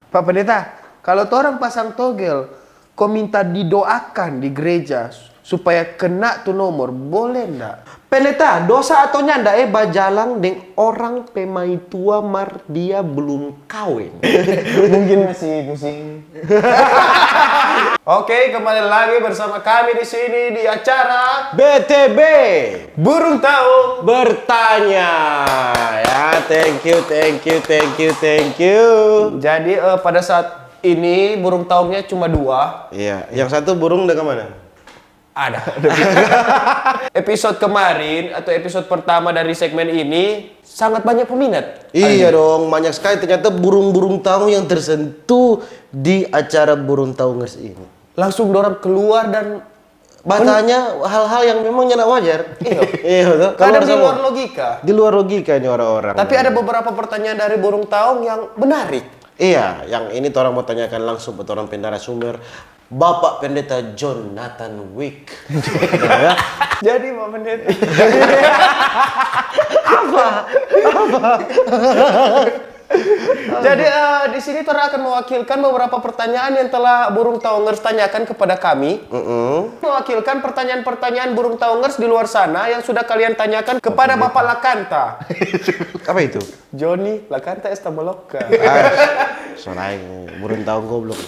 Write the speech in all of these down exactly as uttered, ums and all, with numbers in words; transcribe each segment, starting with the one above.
Pak Pendeta, kalau torang pasang togel, ko minta didoakan di gereja supaya kena tu nomor, boleh ndak? Pendeta, dosa atau nyanda eh bajalang deng orang pe maitua mar dia belum kaweng? Mungkin masih pusing. Oke, kembali lagi bersama kami di sini di acara B T B. Burung tahu bertanya. Ya, thank you, thank you, thank you, thank you. Jadi eh, pada saat ini burung taungnya cuma dua. Iya, yang satu burung udah kemana? Ada. Episode kemarin atau episode pertama dari segmen ini sangat banyak peminat. Iya dong, banyak sekali ternyata burung-burung taung yang tersentuh di acara Burung Taungers ini. Langsung dorang keluar dan bertanya hal-hal yang memang nyanda wajar. Iya. Iya, betul. Kadang di luar logika. Di luar logika ini orang-orang. Tapi ada beberapa pertanyaan dari burung taung yang menarik. Iya, yang ini torang mau tanyakan langsung buat orang pe narasumber, Bapak Pendeta Jonathan Wick. Ya. Jadi, Pak Pendeta. Apa? Apa? Jadi, eh, di sini torang akan mewakilkan beberapa pertanyaan yang telah burung taungers tanyakan kepada kami. Mm-mm. Mewakilkan pertanyaan-pertanyaan burung taungers di luar sana yang sudah kalian tanyakan kepada Bapak Lakanta. Apa itu? Joni, Lakanta esta moloka. Ah, so naik, burung taung goblok.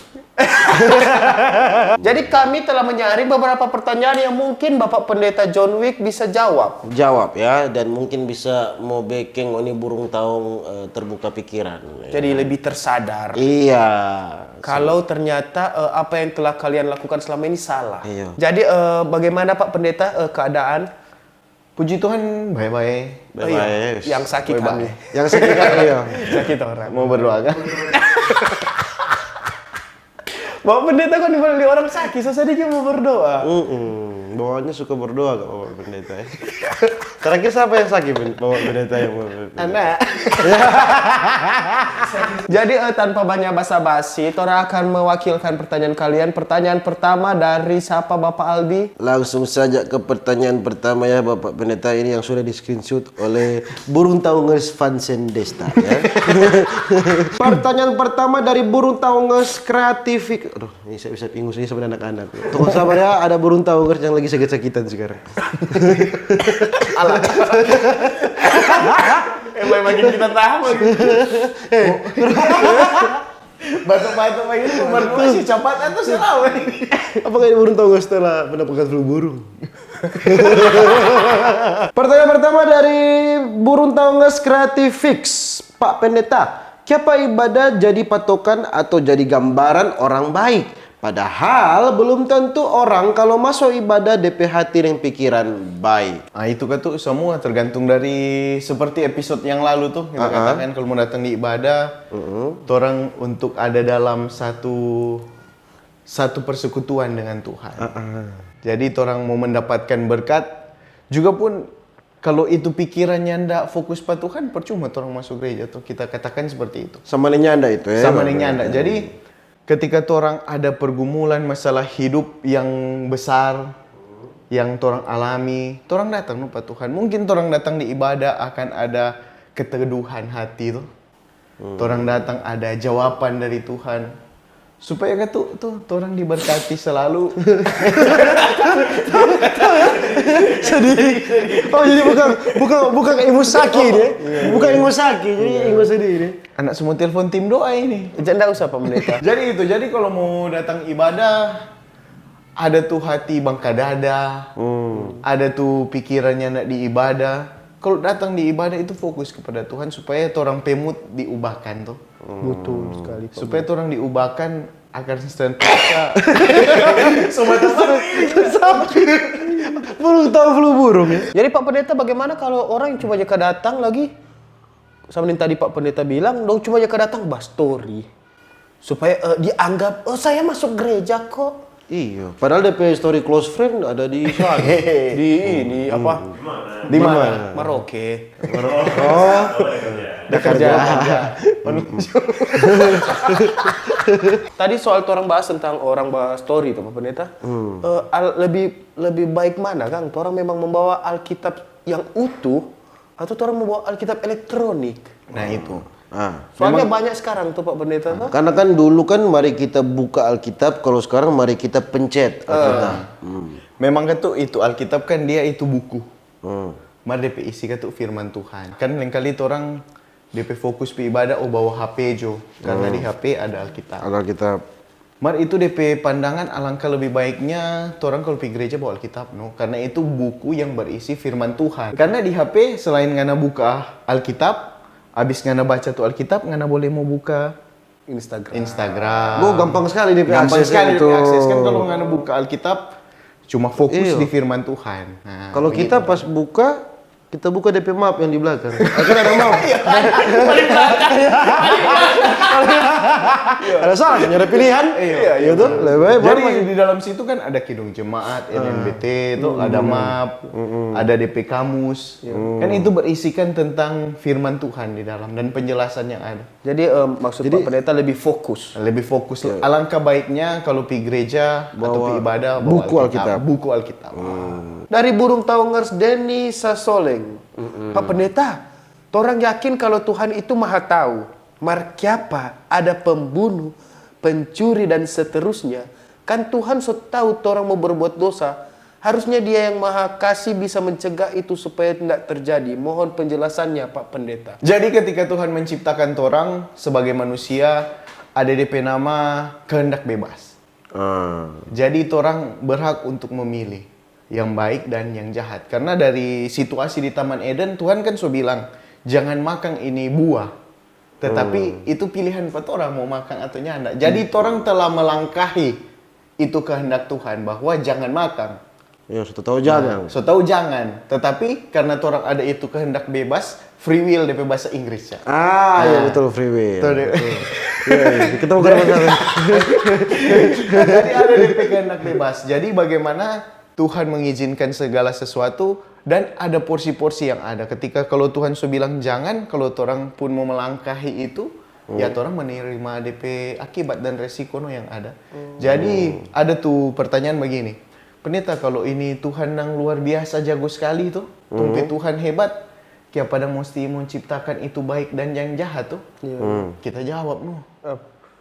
Jadi kami telah menyaring beberapa pertanyaan yang mungkin Bapak Pendeta John Wick bisa jawab. Jawab ya, dan mungkin bisa mo bekeng ngoni burung taung eh, terbuka pikiran. Jadi lebih tersadar. Iya. Kalau ternyata eh, apa yang telah kalian lakukan selama ini salah. Iya. Jadi eh, bagaimana Pak Pendeta eh, keadaan? Puji Tuhan, bae-bae. Bae-bae. Yang sakit kami. Yang sakit kami, iya. Sakit orang. Mau berdoa kan? Bapak Pendeta kan dibalik orang sakit, so sadiki mau berdoa. Mm-mm. Bawaannya suka berdoa kok Bapak Pendeta ya. Terakhir siapa yang sakit Bapak Pendeta yang mau Anak. Jadi eh, tanpa banyak basa-basi, torang akan mewakilkan pertanyaan kalian. Pertanyaan pertama dari siapa Bapak Aldi? Langsung saja ke pertanyaan pertama ya Bapak Pendeta ini yang sudah di screenshot oleh Burung Taungers Fansen Desta ya. Pertanyaan pertama dari Burung Taungers Kreatifik. Aduh, ini saya bisa ingus ini sama anak-anak. Tunggu sabar ya, ada Burung Taungers yang lagi sakit-sakitan sekarang. Alah. Emang makin kita tahu lagi. Batuk-batuk lagi ini berdoa sih cepat atau sih lawan? Apakah ini burung tahu setelah mendapatkan flu burung? Pertanyaan pertama dari Burung Taungers Kreatif Fix. Pak Pendeta, kiapa ibadah jadi patokan atau jadi gambaran orang baik? Padahal belum tentu orang kalau maso ibadah depe hati deng pikiran baik. Ah, itu katu semua tergantung dari seperti episode yang lalu tuh kita katakan kalau mau datang di ibadah, torang untuk ada dalam satu satu persekutuan dengan Tuhan. Jadi torang mau mendapatkan berkat, juga pun kalau itu pikirannya nda fokus pa Tuhan, percuma torang masuk gereja tuh. Kita katakan seperti itu. Sama deng nyanda itu ya. Sama deng nyanda. Jadi ketika torang ada pergumulan masalah hidup yang besar yang torang alami, torang datang no pa Tuhan. Mungkin torang datang di ibadah akan ada keteduhan hati tuh. Torang datang ada jawaban dari Tuhan. Supaya katu tuh torang diberkati selalu. Sedih. Oh jadi bukan bukan bukan ingus saki deh. Bukan ingus saki, jadi ingus sedih deh. Anak semua telepon tim doa ini. Janda usah Pak Pendeta. Jadi itu, jadi kalau mau datang ibadah, ada tu hati bangka dada, ada tu pikirannya nak di ibadah. Kalau datang di ibadah itu fokus kepada Tuhan supaya torang pe mood diubahkan tuh. Betul sekali. Supaya torang diubahkan agar senantiasa semata-mata ini. Burung tahu flu burung ya. Jadi Pak Pendeta, bagaimana kalau orang yang cuma jaka datang lagi sama yang tadi Pak Pendeta bilang, dong cuma jaka datang ba story. Supaya eh, dianggap, oh saya masuk gereja kok. Iya, padahal depe story close friend ada di sana. Di ini apa? Di mana? Merauke. Oh, kerja. Tadi soal orang bahas tentang orang bahas story itu, Pak Pendeta. Eh, al- lebih lebih baik mana, Kang? Orang memang membawa Alkitab yang utuh atau orang membawa Alkitab elektronik? Nah itu. Ah, Soalnya banyak sekarang tuh, Pak Pendeta, tuh. Karena kan dulu kan mari kita buka Alkitab, kalau sekarang mari kita pencet Alkitab. Hmm. Memang kan tuh itu Alkitab kan dia itu buku. Hmm. Mar depe isi kan tuh firman Tuhan. Kan lengkali itu orang depe fokus pi ibadah, oh, bawa H P jo. Karena di H P ada Alkitab. Ada Alkitab. Mar itu depe pandangan alangkah lebih baiknya torang kalau pi gereja bawa Alkitab, no. Karena itu buku yang berisi firman Tuhan. Karena di H P selain ngana buka Alkitab, abis ngana baca tu Alkitab, ngana boleh mo buka Instagram. Instagram. Oh, gampang sekali dia pe Gampang akses sekali itu. dia akses kan kalau ngana buka Alkitab cuma fokus Iya. di firman Tuhan. Nah, Kalau begitu. kita pas buka, kita buka D P map yang di belakang. Kan ada map. Ada salah kan? Ada pilihan. Iya, iya, Gitu. Lebih baik baru Jadi masih- di dalam situ kan ada Kidung Jemaat, N M B T itu, ada map, ada D P kamus. Kan itu berisikan tentang firman Tuhan di dalam dan penjelasan yang ada. Jadi em, maksud Pak Pendeta lebih fokus. Lebih fokus. Alangkah baiknya kalau pi gereja atau pi ibadah bawa buku Alkitab. Buku Alkitab. Dari Burung Taungers Denny Sasoleng. Pak Pendeta, torang yakin kalau Tuhan itu maha tahu. Mar kiapa ada pembunuh, pencuri dan seterusnya? Kan Tuhan so tahu torang mau berbuat dosa. Harusnya Dia yang Maha Kasih bisa mencegah itu supaya tidak terjadi. Mohon penjelasannya, Pak Pendeta. Jadi ketika Tuhan menciptakan torang sebagai manusia, ada D P nama kehendak bebas. Ah. Jadi torang berhak untuk memilih yang baik dan yang jahat. Karena dari situasi di Taman Eden, Tuhan kan so bilang, jangan makan ini buah. Tetapi itu pilihan pa torang mau makan atau nyanda. Jadi torang telah melangkahi itu kehendak Tuhan bahwa jangan makan. Ya, sudah tahu jangan. So tahu jangan. Tetapi karena torang ada itu kehendak bebas, free will depe bahasa Inggris ya. Ah, ya betul, free will. Tuh, deh. Iya, iya. Kita bukan masalah. Jadi ada depe kehendak bebas. Jadi bagaimana Tuhan mengizinkan segala sesuatu dan ada porsi-porsi yang ada. Ketika kalau Tuhan so bilang jangan, kalau torang pun mau melangkahi itu, ya torang menerima depe akibat dan resiko no yang ada. Jadi ada tu pertanyaan begini, Pendeta, kalau ini Tuhan yang luar biasa jago sekali tu, tong pe Tuhan hebat, kiapa dang musti menciptakan itu baik dan yang jahat tu? Kita jawab no.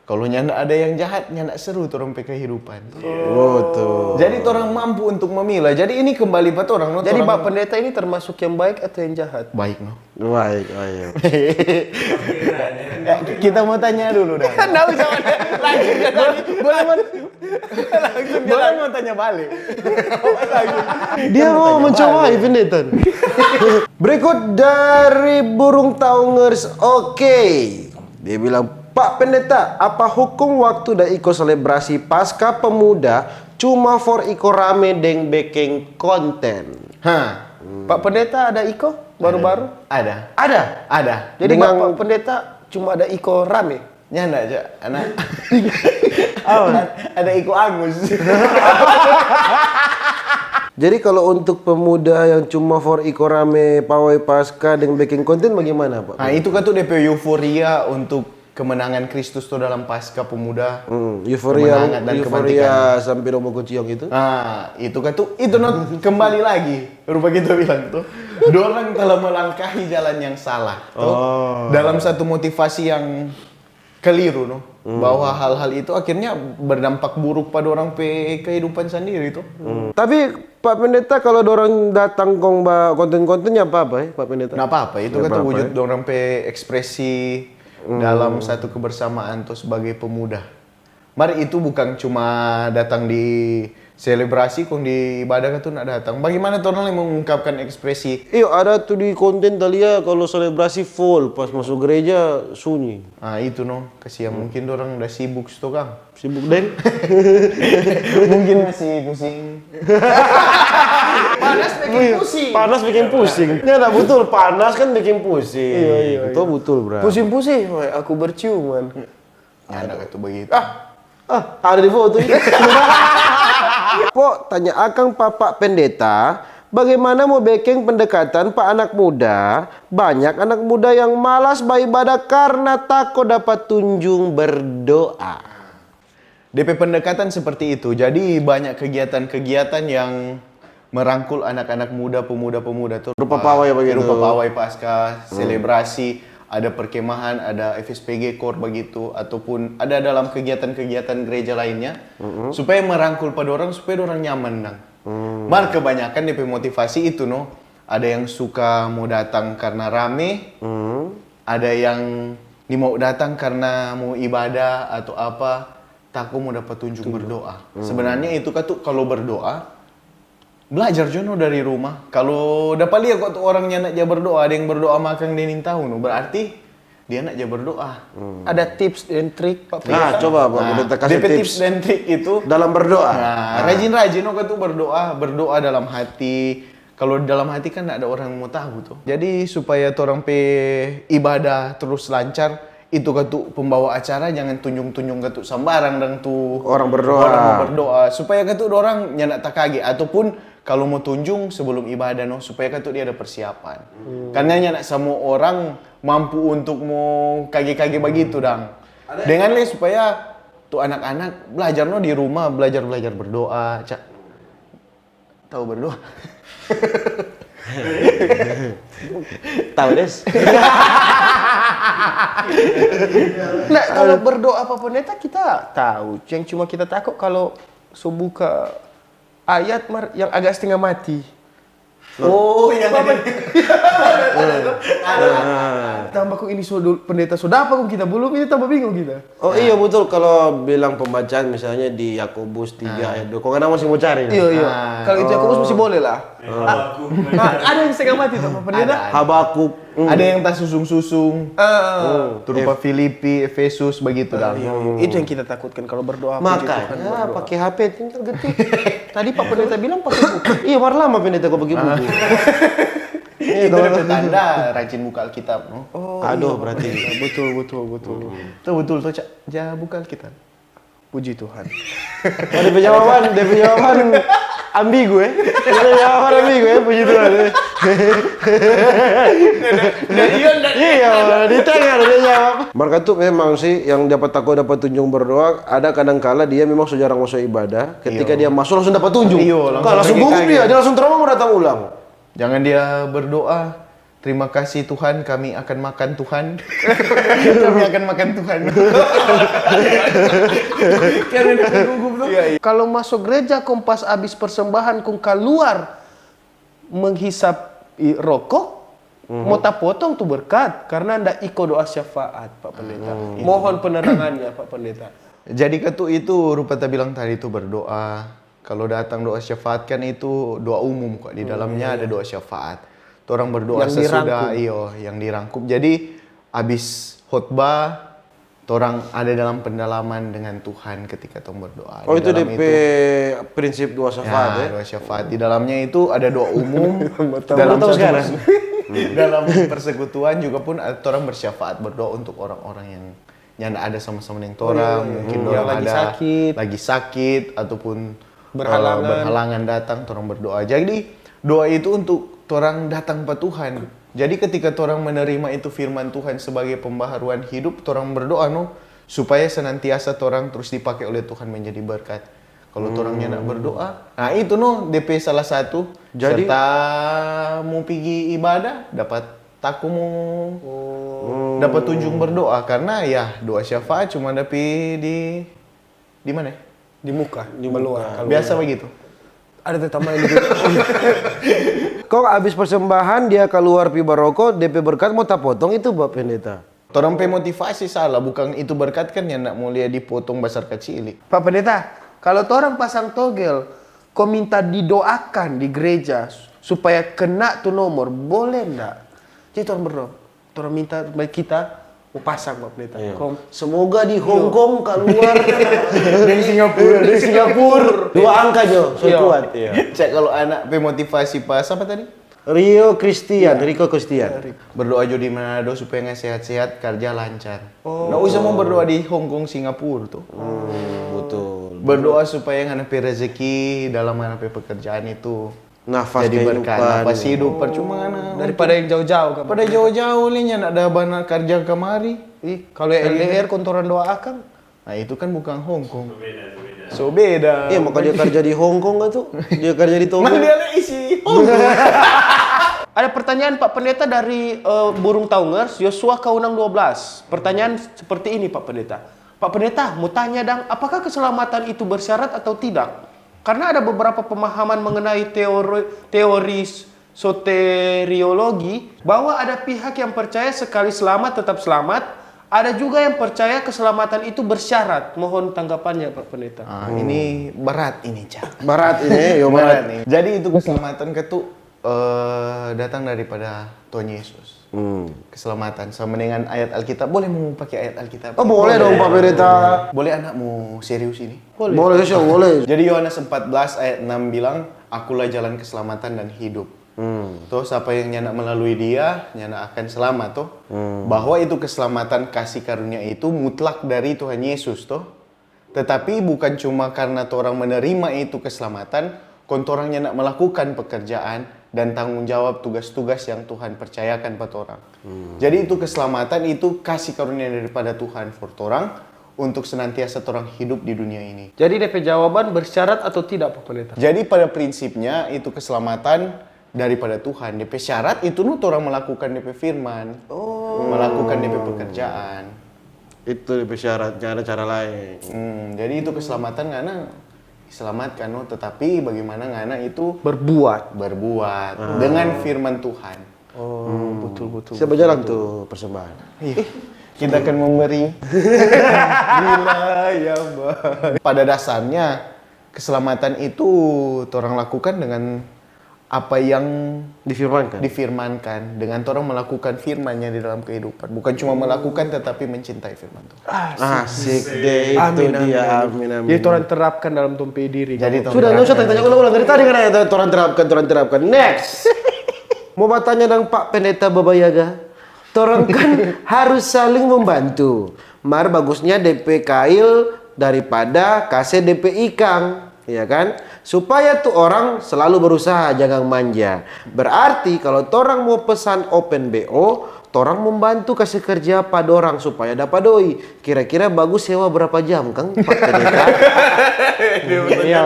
Kalau nyanda ada yang jahat, nyanda seru torang pe kehidupan. Betul. Jadi torang mampu untuk memilah. Jadi ini kembali pa torang no. Jadi torang Pak Pendeta ini termasuk yang baik atau yang jahat? Baik no. Baik, ayo. Ya, kita mau tanya dulu dah. Nggak usah, lanjut, lanjut. Boleh, boleh. Boleh mau tanya balik. Dia mau mencoba Pendeta. Berikut dari Burung Taungers. Oke. Dia bilang, "Pak Pendeta, apa hukum waktu da iko selebrasi Paskah Pemuda cuma for iko rame deng bekeng konten?" Ha, Pak Pendeta ada iko baru-baru? Ada. Ada. Ada. Jadi Dengan- Bapak Pendeta cuma ada iko rame? Nyanda aja, anak. Ada iko angus. Jadi kalau untuk pemuda yang cuma for iko rame pawai Paskah deng bekeng konten bagaimana, Pak? Nah, itu kan tuh depe euforia untuk kemenangan Kristus tuh dalam Paskah Pemuda. Hmm, euforia, Kemenangan dan euforia kemerdekaan. Sampai dong mau keciong itu. Nah, itu kan tuh, itu no, kembali lagi. Rupa kita bilang tuh, dorang telah melangkahi jalan yang salah. Tuh, Oh. dalam satu motivasi yang keliru, no. Bahwa hal-hal itu akhirnya berdampak buruk pada orang pe kehidupan sendiri tuh. Tapi Pak Pendeta, kalau dorang datang kong ba konten-konten, ya apa-apa ya, Pak Pendeta? Nggak apa-apa, itu Nggak kan apa-apa, wujud ya. dorang pe ekspresi dalam satu kebersamaan tuh sebagai pemuda. Mar itu bukan cuma datang di selebrasi kong di ibadah kan tuh nggak datang. Bagaimana torang lagi mengungkapkan ekspresi? Iyo, ada tuh di konten talia kalau selebrasi full, pas masuk gereja sunyi. Ah, itu no, kasihan mungkin dorang udah sibuk sto kang. Sibuk deng. Mungkin masih pusing. Panas bikin pusing. Panas bikin pusing. Ya, nggak betul, panas kan bikin pusing. Iya, iya, Itu betul, bro. Pusing-pusing, weh, aku berciuman. Ada itu begitu. Ah, Ah, ada di foto itu. Po, tanya akang pa Pak Pendeta, bagaimana mau bekeng pendekatan pa anak muda? Banyak anak muda yang malas baibadah karena tako dapa tunjung berdoa. D P pendekatan seperti itu. Jadi banyak kegiatan-kegiatan yang merangkul anak-anak muda, pemuda-pemuda tuh. Rupa pawai begitu. Rupa pawai pasca, selebrasi. ada perkemahan, ada F S P G core begitu, ataupun ada dalam kegiatan-kegiatan gereja lainnya, supaya merangkul pa dorang, supaya dorang nyaman dang. Mar kebanyakan depe motivasi itu no, ada yang suka mo datang karna rame, ada yang ni mo datang karna mo ibadah atau apa, tako mo dapa tunjung berdoa. Sebenarnya itu katu kalo berdoa, belajar jo no dari rumah. Kalo dapa lia katu orang nyanda ja berdoa, ada yang berdoa makang deng nintau no, berarti dia nanda ja berdoa. Ada tips dan trik, Pak Nah, Pendeta? coba Pak Pendeta kasih depe tips tips dan trik itu dalam berdoa. Nah, rajin-rajin no katu berdoa, berdoa dalam hati. Kalau dalam hati kan nggak ada orang yang mau tahu tuh. Jadi supaya torang pe ibadah terus lancar, itu katu pembawa acara jangan tunjung-tunjung katu sambarang dang tu Orang berdoa. Orang mau berdoa supaya katu orang nyanda takage ataupun kalau mau tunjung sebelum ibadah no supaya katu dia ada persiapan. Karena nyanda semua orang mampu untuk mau kage-kage begitu dang. Dengan le supaya tu anak-anak belajar no di rumah, belajar-belajar berdoa, cak tahu berdoa. Tahu des. Nah, kalau berdoa apa pendeta kita tahu. Yang cuma kita takut kalau so buka ayat mar yang agak setengah mati. Oh, yang Tambah kong ini so dul- pendeta so dapa kong kita belum ini tambah bingung kita. Oh iya betul, kalau bilang pembacaan misalnya di Yakobus tiga ayat dua, kok nggak masih mau cari? Iya iya. Ah. Kalau itu Yakobus masih boleh lah. Ah, ada yang setengah mati tuh pendeta. Habakuk. Ada yang tak susung-susung. Ah. Turupa Filipi, Efesus begitu dang. Iya, iya. Itu yang kita takutkan kalau berdoa. Puji Tuhan, Makanya berdoa. Pakai H P tinggal getik. Tadi Pak Pendeta bilang pakai buku. Iya, mar lama pendeta kau pakai buku. Itu ada tanda rajin buka Alkitab no. Aduh, berarti. Betul betul betul. Itu betul tuh, Cak. Ja buka Alkitab. Puji Tuhan. Oh, dia punya jawaban, dia punya jawaban ambigu ya. Dia punya jawaban ambigu ya, puji Tuhan. Iya, di tengah dia jawab. Mar katu memang sih yang dapat tako dapat tunjung berdoa, ada kadang kala dia memang so jarang masuk ibadah, ketika dia masuk langsung dapat tunjung. Iyo, langsung Kalau langsung kaget, gugup kaget. Dia, dia langsung trauma mau datang ulang. Jangan dia berdoa, "Terima kasih Tuhan, kami akan makan Tuhan." Kami akan makan Tuhan. Karena dia gugup tuh. Kalau masuk gereja kong pas abis persembahan kong kaluar menghisap i- rokok, mau tapotong tu berkat karena nda iko doa syafaat, Pak Pendeta. Mohon penerangannya, Pak Pendeta. Jadi katu itu rupa ta bilang tadi tu berdoa. Kalau datang doa syafaat kan itu doa umum kok. Di dalamnya ada doa syafaat. Torang berdoa Yang sesudah dirangkum. Iyo, yang dirangkum. Jadi abis khotbah torang ada dalam pendalaman dengan Tuhan ketika tong berdoa. Oh, Di itu dalam DP prinsip doa syafaat ya. Doa syafaat. Di dalamnya itu ada doa umum dalam Baru tahu satu sekarang. Dalam persekutuan juga pun ada orang bersyafaat berdoa untuk orang-orang yang nyanda ada sama-sama dengan orang, mungkin Yang orang lagi ada sakit. Lagi sakit ataupun Berhalangan. eh, berhalangan datang, orang berdoa. Jadi doa itu untuk orang datang pa Tuhan. Jadi ketika orang menerima itu firman Tuhan sebagai pembaharuan hidup, orang berdoa no supaya senantiasa orang terus dipakai oleh Tuhan menjadi berkat. Kalau orang nyanda berdoa, nah itu no DP salah satu. Jadi Serta mau pigi ibadah dapat taku mau dapat tunjung berdoa karena ya doa syafaat cuma dapat di di mana? Di muka, di luar. Kalau Biasa begitu. Ada tetamba yang gitu. Kong abis persembahan dia keluar pi baroko, DP berkat mau tapotong itu Pak Pendeta. Orang pe motivasi salah, bukan itu berkat kan yang nak mau lihat dipotong besar kecil. Pak Pendeta, kalau orang pasang togel, kau minta didoakan di gereja supaya kena tu nomor, boleh ndak? Jadi orang berdoa, orang minta baik kita mau pasang Pak Pendeta. Kong Semoga di Hong Kong keluar Dari Singapura. Dari Singapura dua angka jo, so Iya. Kuat. Iya. Cek kalau anak pe motivasi pas apa tadi? Rio Christian, Rico Christian. Berdoa jo di Manado supaya nggak sehat-sehat, kerja lancar. Nggak usah mau berdoa di Hong Kong, Singapura tuh. Betul. Berdoa supaya ngana pe rezeki dalam ngana pe pekerjaan itu Nafas jadi berkat, kehidupan. Nafas hidup. Percuma ngana Daripada yang jauh-jauh kan. Pada jauh-jauh nih nyanda ada bana kerja kamari. Ih, kalau L D R kontoran doa akang. Nah itu kan bukan Hong Kong. So beda. Iya, makanya dia kerja di Hong Kong tuh. Dia kerja di Tokyo. Mana dia le isi Hong Kong? Ada pertanyaan, Pak Pendeta, dari, eh, Burung Taungers, Yosua Kaunang dua belas. Pertanyaan seperti ini, Pak Pendeta. Pak Pendeta, mau tanya dang, apakah keselamatan itu bersyarat atau tidak? Karena ada beberapa pemahaman mengenai teori, teori soteriologi, bahwa ada pihak yang percaya sekali selamat tetap selamat, ada juga yang percaya keselamatan itu bersyarat. Mohon tanggapannya, Pak Pendeta. Ah, ini berat ini, Cak. Berat ini, yo Berat berat. Nih. Jadi itu keselamatan itu eh, datang daripada Tuhan Yesus. Keselamatan sama dengan ayat Alkitab. Boleh mau pakai ayat Alkitab? Oh, boleh dong, Pak Pendeta. Boleh anak mau serius ini? Boleh, sih, boleh. Jadi Yohanes empat belas ayat enam bilang, "Akulah jalan, keselamatan, dan hidup." Toh, siapa yang nyanda melalui Dia, nyanda akan selamat, toh. Bahwa itu keselamatan kasih karunia itu mutlak dari Tuhan Yesus, toh. Tetapi bukan cuma karena torang menerima itu keselamatan, kong torang nyanda melakukan pekerjaan dan tanggung jawab tugas-tugas yang Tuhan percayakan pa torang. Jadi itu keselamatan itu kasih karunia daripada Tuhan for torang untuk senantiasa torang hidup di dunia ini. Jadi, de pe jawaban bersyarat atau tidak, Pak Pendeta? Jadi pada prinsipnya itu keselamatan daripada Tuhan. De pe syarat itu no torang melakukan de pe firman, melakukan de pe pekerjaan. Itu de pe syarat, nggak ada cara lain. Hmm, jadi itu keselamatan ngana selamatkan no, tetapi bagaimana ngana itu Berbuat. berbuat dengan firman Tuhan. Oh, betul betul. Siapa jalan tuh persembahan? Kita akan memberi. Bila ya, Mbak. Pada dasarnya keselamatan itu torang lakukan dengan apa yang Difirmankan. difirmankan, dengan torang melakukan firman-Nya di dalam kehidupan. Bukan cuma melakukan tetapi mencintai firman Tuhan. Asik deh, itu Amin, dia. Amin. Amin, amin. Jadi torang terapkan dalam tong pe diri. Jadi Kamu- torang Sudah, nggak usah tanya ulang-ulang dari tadi kan ada torang terapkan, torang terapkan. Next. Mau batanya dang Pak Pendeta Baba Yaga. Torang kan harus saling membantu. Mar bagusnya de pe kail daripada kase de pe ikang, ya kan? Supaya tu orang selalu berusaha, jangan manja. Berarti kalau torang mau pesan open B O, torang membantu kase kerja pa dorang supaya dapa doi. Kira-kira bagus sewa berapa jam, kang? Pak Pendeta? Iya,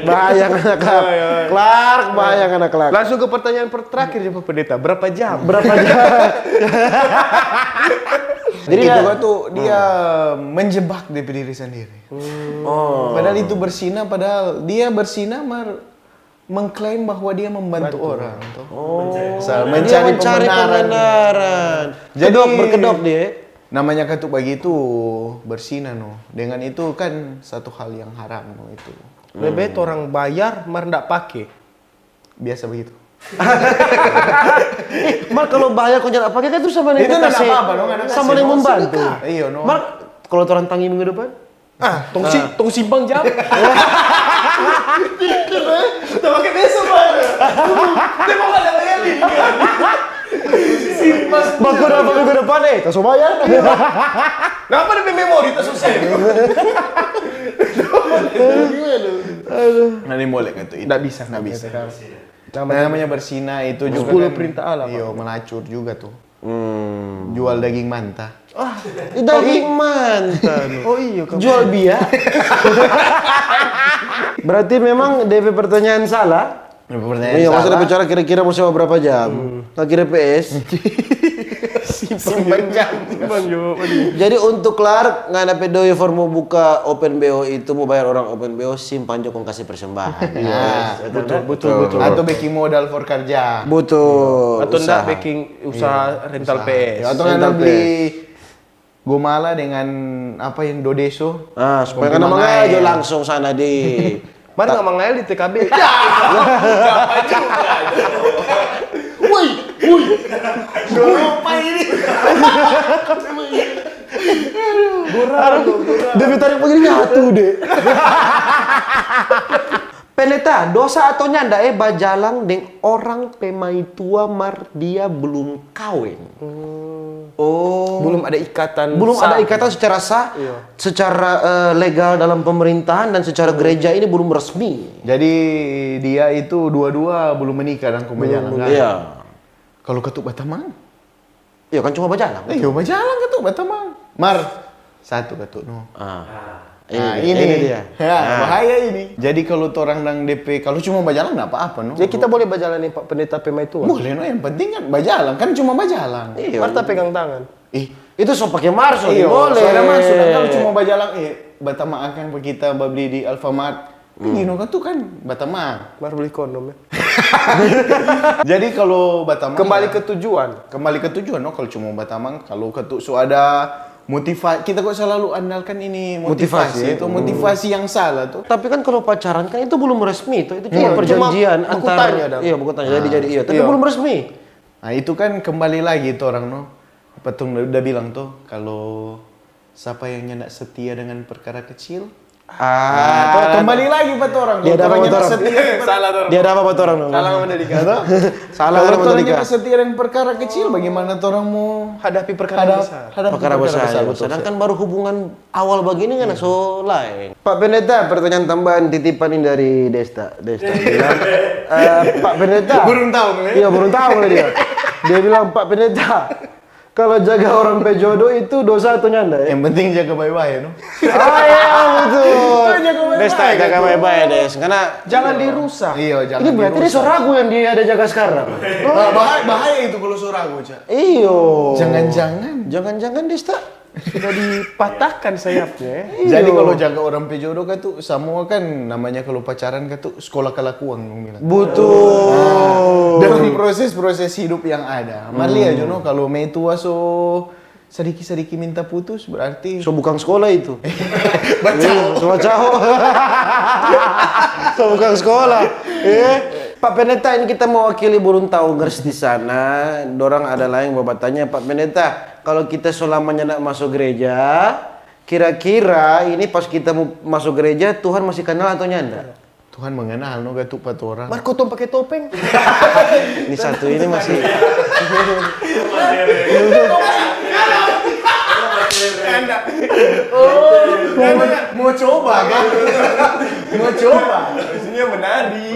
bahaya ngana Clark. Clark, bahaya ngana Clark. Langsung ke pertanyaan per- terakhir ya, Pak Pendeta. Berapa jam? Berapa jam? Jadi itu kan tuh dia menjebak de pe diri sendiri. Padahal itu bersina, padahal dia bersina mar mengklaim bahwa dia membantu orang tuh. Asal Dia mencari mencari pembenaran. pembenaran. Jadi Kedok, berkedok dia. Namanya katu bagitu bersina no. Dengan itu kan satu hal yang haram no itu. Lebe torang bayar mar ndak pake. Biasa begitu. Mar kalau bayar kau jangan pakai kan itu sama dengan Itu nggak kasih, apa-apa dong, anak sama kasih dengan dong, membantu. sedekah. Iya, no. Mar kalau orang tangi minggu depan, Ah, tong si, tong simpang jam. Tong pakai besok baru. Dia mau ada lagi. Simpang. baku dapat minggu depan eh, tak bayar. Kenapa ada memori itu susah? Nanti boleh kan tuh. Nggak bisa. Nggak bisa. Namanya, Nah, namanya bersina itu juga sepuluh kan, perintah Allah, iyo, Pak. Melacur juga tuh. Jual daging manta. Daging manta. Oh iya, kamu. Jual bia. Berarti memang D P pertanyaan salah. Pertanyaan Iya, masa salah. Bicara kira-kira mau sewa berapa jam? Nggak kira P S. Simpang jam. Bang Jo, Jadi untuk Clark, ngana pe doi for mau buka open B O itu, mau bayar orang open B O, simpang jo kong kasih persembahan. Nah, betul, betul, betul. Atau bikin modal for kerja. Betul. Atau ndak Usaha. Bikin usaha rental P S. Ya, atau Rental ngana beli P S. gomala dengan apa yang dodeso. Ah, supaya Kopi kan mangael. Aja langsung sana di Mar nggak mangael di T K B. Woi, woi. Lupa ini. Dia tarik begini nyatu deh. Pendeta, dosa atau nyanda eh bajalang deng orang pe maitua mar dia belum kaweng? Oh. Belum ada ikatan. Belum sah. Ada ikatan secara sah, Iya. Secara eh, legal dalam pemerintahan dan secara gereja ini belum resmi. Jadi dia itu dua-dua belum menikah dan kong bajalang. Iya. Kalau ketuk batamang? Iya kan cuma bajalang. Eh, yo bajalang ketuk batamang. Mar, satu ketuk no. Ah. Nah, ini dia. Ya, bahaya ini. Jadi kalau torang dang D P, kalau cuma bajalang nggak apa-apa, no. Jadi kita boleh bajalang ni Pak Pendeta pe maitua? Boleh, no. Yang penting kan bajalang, kan cuma bajalang. Mar ta pegang tangan. Ih, Itu so pake mar so iyo, boleh. So ada masuk. Dan kalau cuma bajalang, eh, batama akang pa kita babli di Alfamart. Ini no kan tu kan batama. Mar beli kondom ya. Jadi kalau batama Kembali ke tujuan. Kembali ke tujuan, no. Kalau cuma batama, kalau katu so ada motivasi, kita kok selalu andalkan ini motivasi, Motivasi, itu motivasi yang salah tuh. Tapi kan kalau pacaran kan itu belum resmi tuh, itu Iya, cuma perjanjian cuma baku antar. tanya dong. Iya, baku tanya. Jadi jadi iya, tapi Iya. Belum resmi. Nah, itu kan kembali lagi tuh orang, no. Apa tuh udah bilang tuh, kalau siapa yang nyanda setia dengan perkara kecil, Ah, kembali lagi pa orang. Dia ada apa Orang buat nyanda orang? Setia. Salah tuh. Dia ada apa buat orang? Salah sama dari Atau Salah kalau orang orang nikah. Nyanda setia dengan perkara kecil, bagaimana orang mau Hadapi perkara hadap, besar. Hadap Perkara besar, ya, betul. Sedangkan baru hubungan awal begini kan so lain. Pak Pendeta, pertanyaan tambahan titipan ini dari Desta. Desta bilang, eh, Pak Pendeta. Burung taung, ya? Iya, burung taung dia. Dia bilang, Pak Pendeta, kalau jaga orang pe jodoh itu dosa atau nyanda ya? Yang penting jaga baik-baik, no. Ah, iya, betul. Jaga baik-baik. Desta, jaga baik-baik, Des. Karena Jangan dirusak. Iya, jangan. Ini berarti dia so ragu yang dia ada jaga sekarang. Bah- bahaya, bahaya itu kalau so ragu, Cak. Iyo. Jangan-jangan. Jangan-jangan Desta. Sudah dipatahkan sayapnya ya. Jadi Iyo. Kalau jaga orang pe jodoh katu, semua kan namanya kalau pacaran katu sekolah kalakuang dong bilang. Betul. Dalam proses-proses hidup yang ada. Mar lia jo no, kalau maitua so sadiki-sadiki minta putus berarti So bukan sekolah itu. Bacao. So bacao. So bukan sekolah. Iya. Pak Pendeta, ini kita mewakili burung taungers di sana. Dorang ada lain mau bertanya, Pak Pendeta, kalau kita selamanya nak masuk gereja, kira-kira ini pas kita mau masuk gereja, Tuhan masih kenal atau nyanda? Tuhan mengenal no katu pa torang. Mar kotong pake topeng. Ini satu ini masih Mau coba kan? Mau coba. Isinya menari.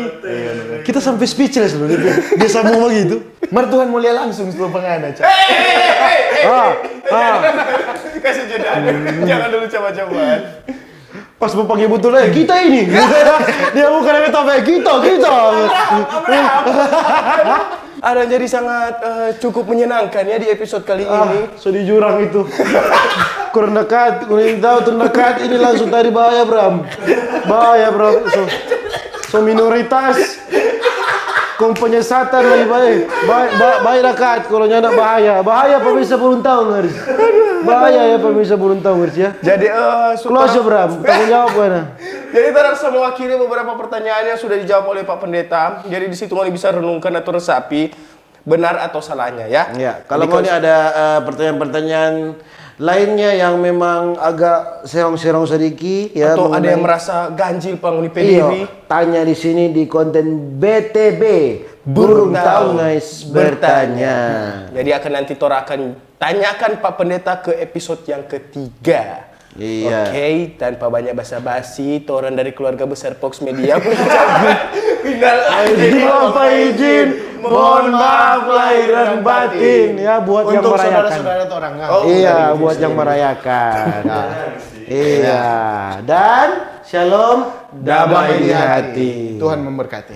kita sampai speechless loh dia, dia sambung begitu. Mar Tuhan mulia langsung setelah pengana, Cak. Ah, ah. Kasih jeda. Jangan dulu coba-cobaan. Pas mau pakai botol, eh, kita ini. Dia bukan yang tahu, eh, kita, kita. Ada yang jadi sangat eh, cukup menyenangkan ya di episode kali ini. Ah, so di jurang itu. Kurang dekat, kurang tahu tuh dekat ini langsung tadi bahaya Bram. Bahaya Bram. So, so minoritas. Kong penyesatan lagi baik. Baik, baik, baik dekat kalau nyanda bahaya. Bahaya pemirsa burung taungers. Bahaya ya pemirsa burung taungers ya. Jadi eh, Close ya Bram, tanggung jawab mana? Jadi torang so mewakili beberapa pertanyaan yang sudah dijawab oleh Pak Pendeta. Jadi di situ ngoni bisa renungkan atau resapi benar atau salahnya ya. Ya, kalau mau nih ada eh, pertanyaan-pertanyaan lainnya yang memang agak serong-serong sedikit ya Atau ada yang mengenai- merasa ganjil pa ngoni pe Iya, diri. Tanya di sini di konten B T B Burung Taungers bertanya. Jadi akan nanti torang akan tanyakan Pak Pendeta ke episode yang ketiga. Iya. Oke, tanpa banyak basa-basi, torang dari keluarga besar Fox Media mengucapkan minal aidin Minal faizin, mohon maaf lahir dan batin ya buat yang Untuk merayakan. Saudara-saudara orang kan. Oh, Iya, dari buat yang merayakan. Iya. Dan shalom, damai di hati. Tuhan memberkati.